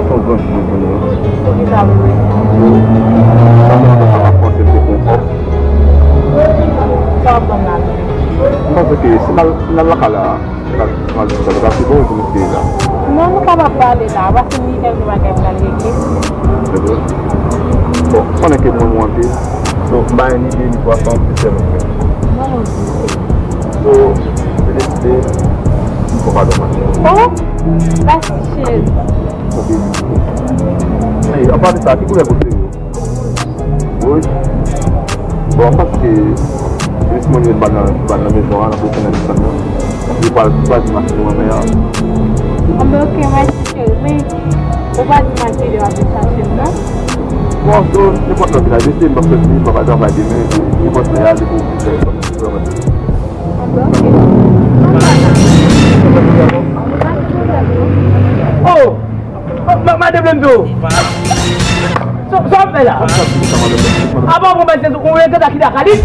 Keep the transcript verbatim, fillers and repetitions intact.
Son gran ti moun konnen. Ki sa vle? Sa mwen pa ka panse se pou òf. Sa w ap ban m la menm? M panse ke si n al, si n al lakay la, n al, n al di sa, n al di bon, pou nou te la. Non, nou kapab pale la, paske m gen kèk bagay m pral regle. Se vre? Bon, konnen ke m renmen w anpil. So, m pa gen ni de ni twa san, se sèl ou m gen. Non, non, non. So, se deside, m pran padon, ma chérie. Oh, mèsi, cheri. Ok. Hey, apa de sa, ki koulè bote yo? Wouj. Bon, m panse ke jis mwen jwenn bal nan, bal nan mezon an, n ap retounen desann nan. Li pral, li pral di mache nou renmen an. Anben, ok, mèsi, cheri. Men, ou pa di mache de w ap vin chache m, non? Bon, so, nenpòt lòt bagay, mesye, m p ap sòti, m pa pral travay demen, nenpòt lè a, depi w fin fè, sa m di, sa m di. Anben, ok. Anben, pa gen pwoblèm, non. Oh! Ma-, madanm Lenzo! Sa, sa w ap fè la? Apa w pran bèl tèt ou, ou rete la ki la kalit?